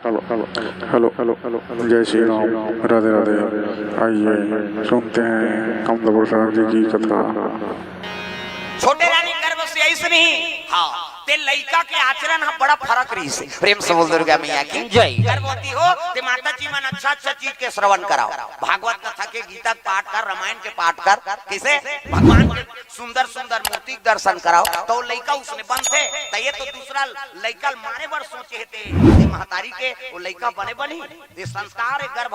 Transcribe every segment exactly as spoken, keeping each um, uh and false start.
Hello, hello, hello, hello, hello, जय श्री राम, राधे राधे। आइए, सुनते हैं कामदेव प्रसाद जी की कथा। छोटे रानी गर्भ से अइसने ही, हाँ, ते लइका के आचरण ह बड़ा फरक रहिस हे। प्रेम से बोल दुर्गा मैया की जय। गर्भवती हो ते माता जी मन अच्छा अच्छा चीज के श्रवण कराओ, भागवत कथा के, गीता के पाठ कर, रामायण के पाठ कर, कइसे भगवान के सुंदर सुंदर मूर्ति के दर्शन कराओ, त ओ लइका उसने बनथे। त ये तो दूसरा लइका ल मारे बर सोचे हे ते, ते महतारी के ओ लइका बने बनही। ये संस्कार हे गर्भ,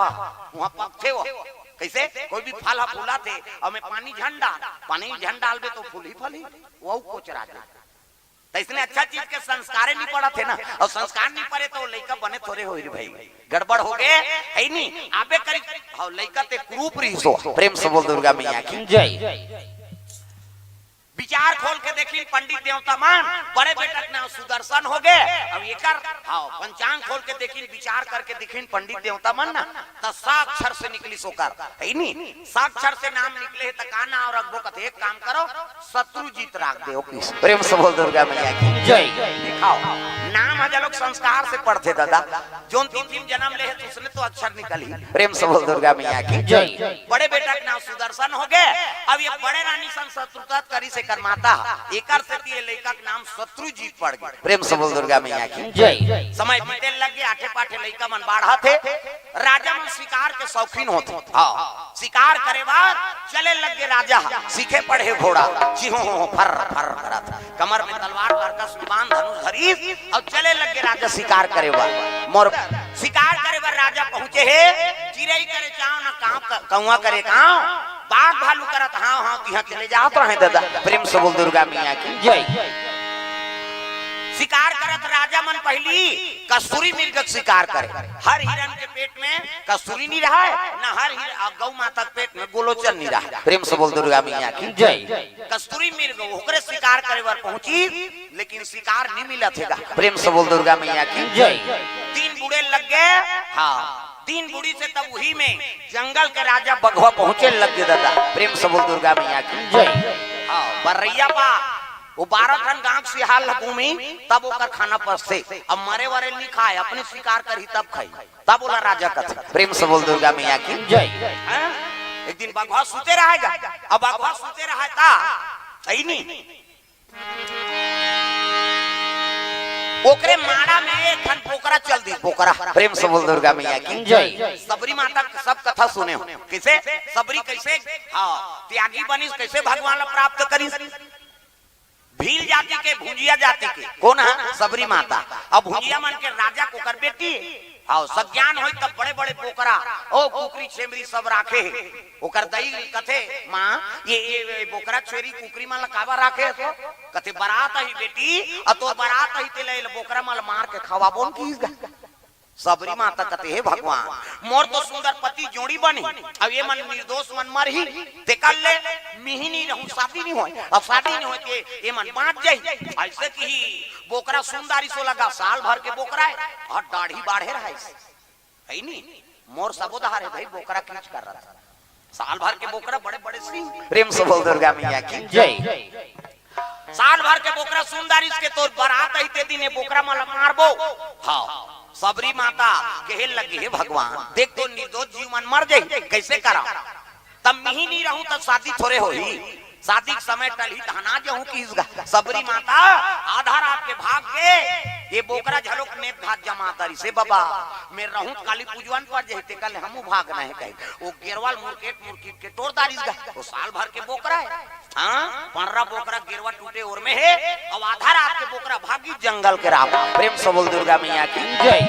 उहाँ पकथे वो। कइसे कोई भी फल ह फूलाथे, अउ में पानी झन डाल, पानी झन डालबे त फूलही फलही, वो कोचरा जाही। त इसने अच्छा चीज के संस्कारे नइ पड़त हे ना, अउ संस्कार नइ पड़े त लइका बने थोरे होही रे भाई, गड़बड़ होगे, हे नी? आबे करी, हव, लइका ते कुरूप रहिस हो। प्रेम से बोल दुर्गा मैया की जय। विचार खोल के देखिन पंडित देवता मन, बड़े बेटा के नाम सुदर्शन होगे, अब एकर, हव, पंचांग खोल के देखिन, विचार करके देखिन पंडित देवता मन ना, त सा अक्षर से निकलिस ओकर, हे नी? सा अक्षर से नाम निकले हे त का नाम रखबो? कथे, एक काम करो, शत्रुजीत राख देव किस। प्रेम से बोल दुर्गा मैया की जय। दिखाओ, नाम ह जलोक संस्कार से पड़थे दादा। जोन तिथि में जन्म ले हे, उसने तो अक्षर निकलही। प्रेम से बोल दुर्गा मैया की जय। बड़े बेटा के नाम सुदर्शन होगे। अब ये बड़े रानी संग शत्रुता करिस एकर माता, एकर सेती ये लइका के नाम शत्रुजीत पड़ गे। प्रेम से बोल दुर्गा मैया की जय। समय बीते लग गे, आठे पाठे लइका मन बाढ़त हे। राजा मन शिकार के शौकीन होथे। हाँ, शिकार करे बर चले लग गे राजा, सीखे पड़े घोड़ा, चिहो हो फर फर करत, कमर में तलवार, तरकस में बाण, धनुष धरिस, अउ चले लग गे राजा शिकार करे बर। मोर शिकार करे बर राजा पहुंचे हे, चिरई करे चाव न कांव, क-, कौआ करे कांव, बाघ भालू करत हाव हाव, तिहां चले जात रहे दादा। प्रेम से बोल दुर्गा मैया की जय। शिकार करत राजा मन पहिली कस्तूरी मृग के शिकार करे। हर हिरन के पेट में कस्तूरी नइ रहय, न हर हिर-, अ, गौ माता के पेट में गोलोचन नइ रहय। प्रेम से बोल दुर्गा मैया की जय। कस्तूरी मृग ओकरे शिकार करे बर पहुंचिस, लेकिन शिकार नइ मिलत हे गा। प्रेम से बोल दुर्गा मैया की जय। तीन बूड़े लग गे, हाँ, तीन बूड़ी से तब उही में जंगल के राजा बघवा पहुंचे लग गे दादा। प्रेम से बोल दुर्गा मैया की जय। हाँ, बर्रैया बा, वो बारह ठन गांव सियार ल घूमी, तब ओकर खाना पचथे। अब मरे वरे नइ खाय, अपने शिकार करही तब खाही, तब ओला राजा कथे। प्रेम से बोल दुर्गा मैया की जय। हैं? एक दिन बघवा सुते रहय गा, अब बघवा सुते रहय त, सही नी? ओकरे माड़ा में एक ठन बोकरा चल दिस, बोकरा। प्रेम से बोल दुर्गा मैया की जय। सबरी माता के सब कथा सुने हो, कइसे सबरी कइसे, हाँ, त्यागी बनिस, कइसे भगवान ला प्राप्त करिस। भील जाति के, भुंजिया जाति के। कोन ह? सबरी माता। अब भुंजिया मन के राजा के ओकर बेटी। हव, सज्ञान होय तब बड़े-बड़े बोकरा, ओ कुकरी छेमरी सब राखे हे। ओकर दई कथे, "माँ, ये, ये, ये बोकरा छेरी कुकरी मन ला काबर राखे हे तो?" कथे, "बरात आही बेटी, अउ तोर बरात आही तेला ये बोकरा मन ला मार के खवाबोन किहिस गा।" सबरी माता कथे, "हे भगवान, मोर तो सुंदर पति जोड़ी बने, अब ये मन निर्दोष मन मरही, तेकर ले मिही नइ रहूं, शादी नइ होय, अब शादी नइ होय ते ये मन बांच जाही।" अइसे किहिस बोकरा सुंदर आइस ओ लगा, साल भर के बोकरा हे, अउ दाढ़ी बाढ़े रहिस, हे नी? मोर सबो डहर हे भाई, बोकरा कीच कर रहा था। साल भर के बोकरा, बड़े बड़े सींग। प्रेम से बोल दुर्गा मैया की जय। साल भर के बोकरा सुंदर आइस के तोर बरात आही ते दिन ये बोकरा मन ला मारबो। हव, सबरी माता कहे लगी, "हे भगवान, देख तो निर्दोष जीव मन मर जाही, कइसे करंव?" तब मिही नइ रहूं त शादी थोरे होही, शादी के समय टलही तहन आ जाहूं किहिस गा। सबरी माता आधा रात के भाग गे, ये बोकरा घलोक नेत घात जमा तरिस, "हे बाबा, में रहूं त काली पूजवन पर जाही, तेकर ले हमू भागना हे," कहि ओ गेरवा ल मुरकेट मुरकीट के टोर डारिस गा। ओ साल भर के बोकरा हे, हाँ, पंडरा बोकरा गेरवा टूटे ओर में हे, अउ आधा रात के बोकरा भागिस जंगल के राह। प्रेम से बोल दुर्गा मैया की जय।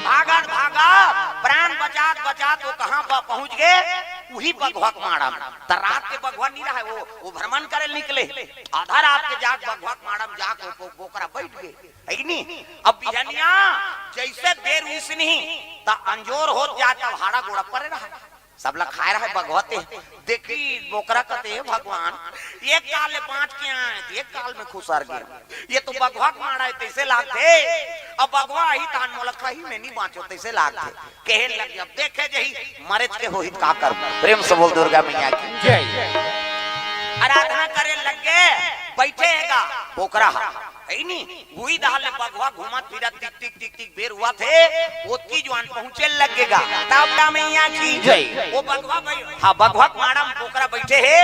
भागत भागत प्राण बचात बचात ओ कहां प-, पहुंच गे, उही बघवा के माड़ा म। त रात के बघवा नइ रहय, ओ, ओ भ्रमण करे निकले। आधा रात के जाके बघवा के माड़ा म जाके ओ, ओ बोकरा बइठ गे, हे कि नी? अब बिहनिया जइसे बेर होइस नहीं, त अंजोर होत जाय, तब हाड़ा गोड़ा परे रहय। सबला खाय रहय बघवा ते। देखिस बोकरा कथे, "हे भगवान, एक काल ले बांच के आंव, एक काल में खुसर गेंव। ये तो बघवा के माड़ा हे, तइसे लागथे। अब बघवा आही तहन मोला खाही, में नइ बांचों, तइसे लागथे।" कहे लगे, "अब देखे जाही, मरेच के होही त का करबो?" प्रेम से बोल दुर्गा मैया की जय। आराधना करे लगे, बइठे हे गा बोकरा ह, हइ नी? उही डहर ले बघवा घूमत फिरत टिक टिक टिक टिक बेर होवत हे, ओतकी जुवार पहुंचे लगे गा। तब गा मैया की जय। ओ बघवा बइ-, हाँ, बघवा के माड़ा म बोकरा बइठे हे,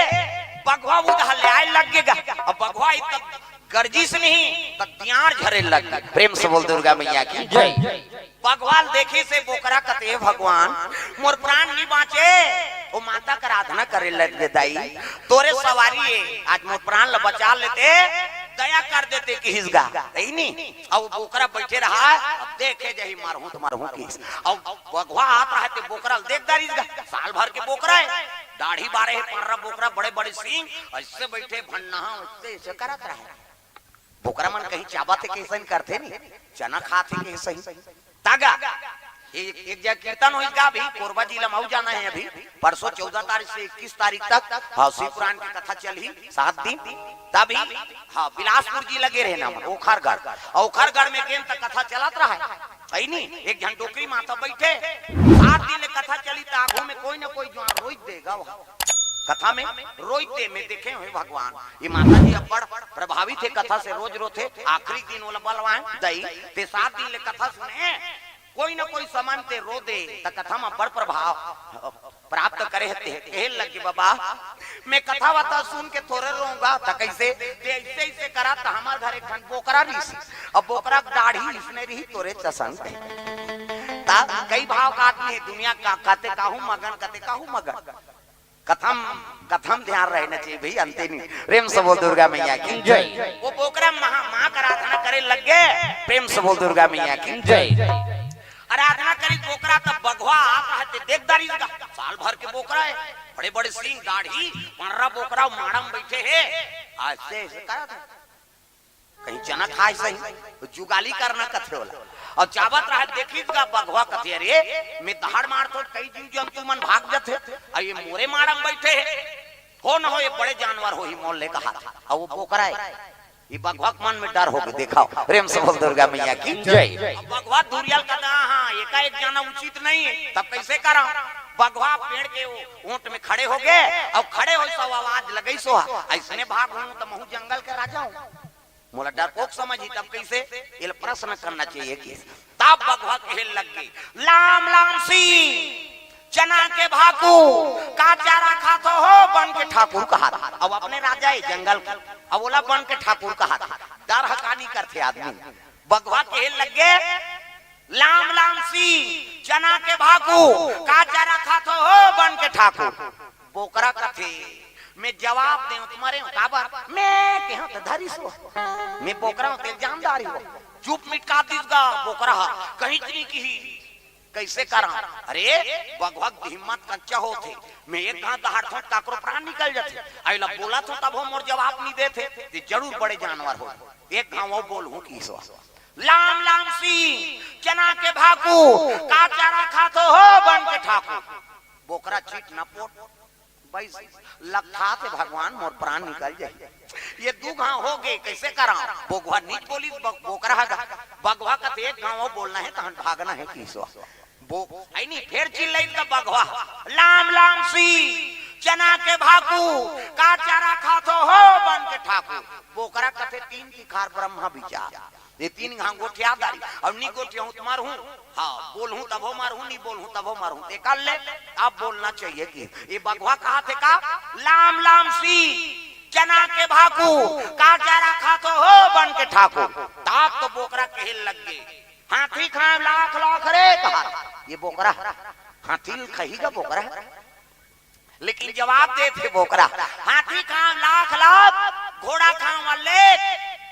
बघवा ओ डहर ले आए लगे गा। अब बघवा इत गरजिस नहीं, त दियार झरे लग गे। प्रेम से बोल दुर्गा मैया की जय। बघवा ल देखिस हे बोकरा, कथे, "हे भगवान, मोर प्राण नी बांचे।" ओ माता के आराधना करे लग गे, "दाई, तोरे सवारी हे, आज मोर प्राण ल बचा लेते, दया कर देते," किहिस गा, हइ नी? अब बोकरा बइठे रहय, अब देखे जाही, मरहूं त मरहूं किहिस। अब बघवा आत रहय ते बोकरा ल देख डारिस गा, साल भर के बोकरा हे, दाढ़ी बारे हे, पर्रा बोकरा, बड़े बड़े सींग, अइसे बइठे भन्ना, अइसे, अइसे करत रहय। बोकरा मन कहीं चाबत हे कइसही करथे नी, चना खात हे कइसही। त गा, एक, एक जगह कीर्तन होइस गा, अभी कोरबा जिला म अउ जाना हे अभी, परसों चौदह तारीख से इक्कीस तारीख तक, हाँ, शिव पुराण के कथा चलही सात दिन। तभी, हाँ, बिलासपुर जिला गे रहेन हमन, ओखरगढ़, ओखरगढ़ में गेन त कथा चलत रहय, हइ नी? एक झन डोकरी माता बइठे, सात दिन ले कथा चलही, त आगू में कोई न कोई जुवार रोइत दे गा। कथा में रोइत दे, में देखे हों भगवान, ये माता जी अब्बड़ प्रभावित हे कथा से, रोज रोथे। आखिरी दिन ओला बलवाएंव, "दाई, तें सात दिन ले कथा सुने, कोई न कोई समान तें रो दे, त कथा म अब्बड़ प्रभाव प्राप्त करे हस तें।" कहे लगे, "बबा, में कथा वथा सुन के थोरे रोंव गा, त कइसे? तें अइसे अइसे करत, त हमर घर एक ठन बोकरा रिहिस, अब बोकरा के दाढ़ी अइसने रिहिस तोरे जइसन।" त कई भाव के आदमी हे दुनिया का, कते कहूं मगन, कते कहूं मगन। कथा म, कथा म ध्यान रहना चाहिए भई, अंते नहीं। प्रेम से बोल दुर्गा मैया की जय। ओ बोकरा माँ, माँ के आराधना करे लग गे। प्रेम से बोल दुर्गा मैया की जय। आराधना करिस बोकरा, त बघवा आत रहय ते देख डारिस गा, साल भर के बोकरा हे, बड़े बड़े सींग, दाढ़ी, पर्रा बोकरा, माड़ा म बइठे हे, अइसे अइसे करत हे। कहीं चना खाइस सही, जुगाली करना कथे ओला। अउ चाबत रहय, देखिस गा बघवा, कथे, "अरे, में दहाड़ मारथों, कई जीव जंतु मन भाग जथे, अउ ये मोरे माड़ा म बइठे हे, हो न हो ये बड़े जानवर होही मोर ले कहाथे।" अउ ओ बोकरा हे, ये बघवा के मन में डर होगे, देखव। प्रेम से बोल दुर्गा मैया की जय। अब बघवा दुरिहा ल कथे, "हाँ, एकाएक जाना उचित नहीं हे, तब कइसे करंव?" बघवा पेड़ के ओ ओंट में खड़े होगे, अउ खड़े होइस अउ आवाज लगाइस, "ओ हा, अइसने भागहूं त महूं जंगल के राजा हों।" मोला डरपोक समझही, तब कइसे? एला प्रश्न करना चाहिए कि तब बघवा कहे लग गे, "लाम लाम सिंह, चना के भाकू, का चारा खाथो हो बन के ठाकुर," कहाथे। अब अपने राजा हे जंगल के, अब ओला बन के ठाकुर कहाथे। डर ह का नी करथे आदमी। बघवा कहे लग गे, "लाम लाम सिंह, चना के भाकू, का चारा खाथो हो बन के ठाकुर?" बोकरा कथे, "में जवाब देंव त मरेंव, काबर? में केहेंव त धरिस हो। में बोकरा हों तेला जान डारिस हो।" चुप मिटका दिस गा बोकरा ह, कहीं नी किही। कइसे करंव? अरे, बघवा के हिम्मत कच्चा होथे। में एक घांव दहाड़थों त काकरो प्राण निकल जथे। अउ एला बोलथों तभो मोर जवाब नी देथे। ते जरूर बड़े जानवर होही। एक घांव अउ बोलहूं किहिस। "लाम लाम सिंह, चना के भाकू, का चारा खाथो हो बन के ठाकुर?" बोकरा चित न पोट। बइस लखथाथे, "भगवान, मोर प्राण निकल जाही। ये दू घांव होगे, कइसे करंव?" बघवा नीच बोलिस, ब-, बोकरा ह गा। बघवा कथे, "एक घांव अउ बोलना हे, तहन भागना हे," किहिस। बो-, हइ नी, फेर चिल्लाइस त बघवा, "लाम लाम सिंह, चना के भाकू, का चारा खाथो हो बन के ठाकुर?" बोकरा कथे, "तीन तिखार ब्रह्मा विचार, ये तीन घांव गोठिया डारिस, अउ नी गोठियाहूं त मरहूं, हाँ, बोलहूं तभो मरहूं, नी बोलहूं तभो मरहूं, तेकर ले अब बोलना चाहिए कि।" ये बघवा कहाथे का, "लाम लाम सिंह, चना के भाकू, का चारा खाथो हो बन के ठाकुर?" तब तो बोकरा कहे लग गे, "हाथी खांव लाख लाख रे," कहा। ये बोकरा हाथी ल खाही गा बोकरा, लेकिन जवाब देथे बोकरा, "हाथी खांव लाख लाख, घोड़ा खांव अलेख,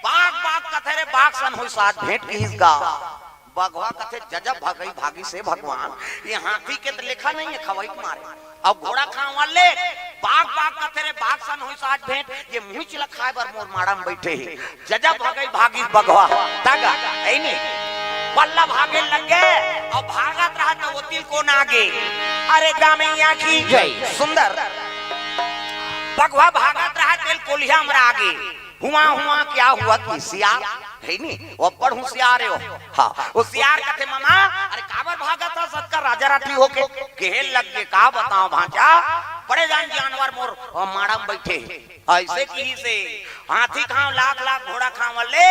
बाघ बाघ कथे रे, बाघ सन होइस आज भेंट," किहिस गा। बघवा कथे, "जजब भगई भागिस हे भगवान, ये हाथी के त लेखा नहीं हे खवई के मारे, अउ घोड़ा खांव अलेख, बाघ बाघ कथे रे, बाघ सन होइस आज भेंट, ये मुहिच ल खाए बर मोर माड़ा म बइठे हे।" जजब भगई भागिस बघवा। तब गा, हइ नी, पल्ला भागे लग गे, अउ भागत रहय त ओती ल कोन आगे। अरे गा मैया की जय। सुंदर। बघवा भागत रहय तेला कोलिहा म आगे। हुआ हुआ क्या हुआ कि सियार, हइ नी, ओ अब्बड़ हुसियार हे ओ। हाँ, ओ सियार कथे, "ममा, अरे काबर भागत हस अतका राजा राठी होके?" कहे लग गे, "का बतांव भांचा, बड़े जान जानवर मोर, अ, माड़ा म बइठे हे।" अइसे किहिस हे, हाथी खांव लाख लाख घोड़ा खांव ले,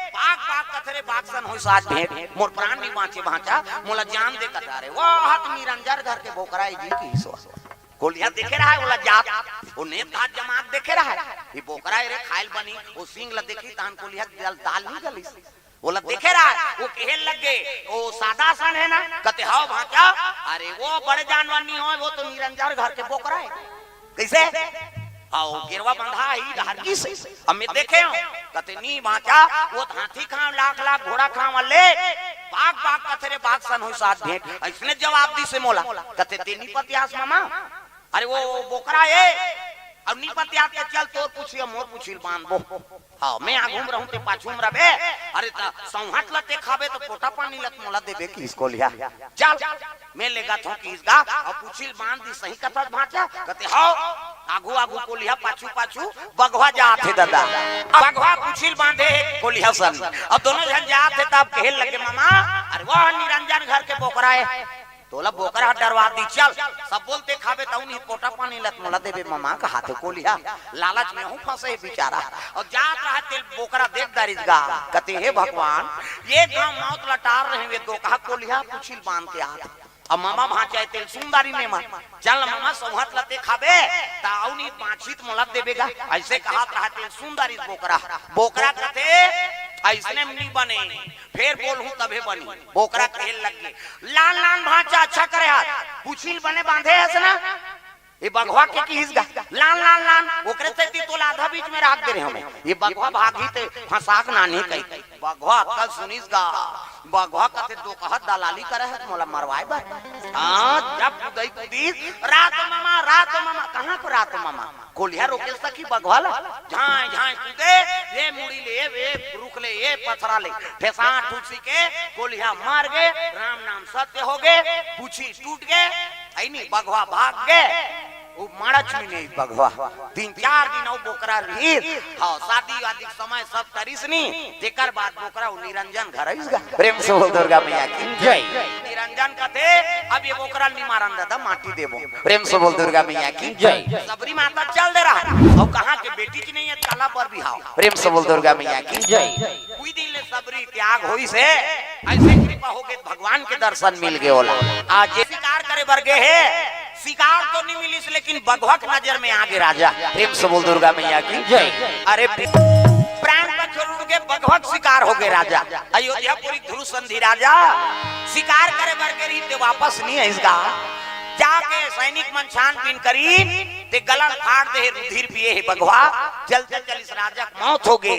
बाघ बाघ कथे रे बाघ सन होइस आज भेंट, मोर प्राण नी बांचे भांचा, मोला जान दे कथा रे। वो हाथ निरंजन घर के बोकरा ए जी की ईश्वर। कोलिहा देखे रहा है, ओला जात, वो नेत घात जमात देखे रहा है। ये बोकरा ए रे खाइल बनी, वो सिंग ला देखी, तान कोलिहा के दाल, दाल नी गलिस। ओला देखे रहा है, वो कहे लग गे, "वो सादा सन है ना?" कथे, "हाव भांचा।" "अरे वो बड़े जानवर नी होय, वो तो निरंजन घर के बोकरा है।" कइसे? "हाव, गेरवा बंधा ही डहर गिस।" "अब मैं देखे हंव।" कथे, "नी भांचा, वो हाथी खांव लाख लाख घोड़ा खांव ले, बाघ बाघ कथे रे बाघ सन होइस आज भेंट।" अइसने जवाब दिस हे मोला। कथे, "तें नी पतियास ममा?" "अरे वो बोकरा ए, अब नी पतियात के चल तोर पूछी मोर पूछी ल बांधबो। हाव, मैं आघू म रहूं तें पाछू म रबे। अरे त सौंहत ल तें खाबे त पोटा पानी ल त मोला देबे किहिस कोलिहा। चल, मैं लेगत हंव किहिस गा।" अब पूछी ल बांध दिस, "सही कथस भांचा?" कथे, "हाव।" आघू आघू कोलिहा पाछू पाछू बघवा जात हे ददा। अब बघवा पूछी ल बांधे हे कोलिहा सन। अब दोनों झन जात हे तब कहे लगे, "ममा, अरे वो निरंजन घर के बोकरा ए।" तोला बोकरा ह डरवा दी, चल, सब बोलते खाबे तउन ही पोटा पानी ल त मोला देबे ममा कहाथे कोलिहा। लालच में हूं फंसे हे बेचारा। अउ जात रहा तेल बोकरा देख दारिस गा। कथे, "हे भगवान, ये गांव मौत लटार रहे हुए दो कहा कोलिहा पूछी ल बांध के आत। अब ममा भांचा ए तेल सुंदरी ने मन। चल ममा सौंहत ल तें खाबे, त अउन ही बांची त मोला देबे गा।" अइसे कहात रहा तेल सुंदरी बोकरा। बोकरा कथे, "अइसने म नी बने।" फेर बोलहूं तभे बनी। बोकरा कहे लग गे, "लान लान भांचा अच्छा करे हस, पूछी ल बने बांधे हस ना?" ये बघवा के किहिस गा, "लान लान लान, ओकरे सेती तोला आधा बीच में राख दे रहे हमें। ये बघवा भागही ते फंसा के नानी कही।" बघवा अक्कल सुनिस गा, बघवा कथे, "दो कहत दलाली करे हस मोला मरवाए बर।" हां, जब कुदई कुदिस, "रात ममा, रात ममा।" "कहां को रात ममा?" कोलिहा रोके सकी बघवा ला, झांय झांय कूदे, ये मुड़ी ले, ये रुख ले, ये पथरा ले, ठेसा ठुसी के कोलिहा मर गे, राम नाम सत्य हो गे, पूछी टूट गे, अइनी बघवा भाग गे। वो माड़च में नहीं बघवा, तीन चार दिन अउ बोकरा रहिस। हां, शादी वादी समय सब करिस नी, तेकर बाद बोकरा वो निरंजन घर आइस गा। प्रेम से बोल दुर्गा मैया की जय। निरंजन कथे, "अब ये बोकरा ल नी मारन ददा, माटी देबो।" प्रेम से बोल दुर्गा मैया की जय। सबरी माता चल दे रहा, अउ कहां के बेटी के नहीं हे, काला बर बिहाव। प्रेम से बोल दुर्गा मैया की जय। कोई दिन ले सबरी त्याग होइस हे, अइसे कृपा हो गे, भगवान के दर्शन मिल गे ओला। आज ये शिकार करे बर गे हे, शिकार तो नी मिलिस, लेकिन बघवा के नजर में आ गे राजा। प्रेम से बोल दुर्गा मैया की जय। अरे प्राण पखेरु के बघवा के शिकार हो गे राजा। अयोध्यापुरी ध्रुव संधि राजा शिकार करे बर गे रहिस ते वापस नी आइस गा। जाके सैनिक मन छानबीन करिन ते गला ल फाड़ दे हे, रुधिर पिए हे बघवा। चलते चलिस राजा के मौत हो गे।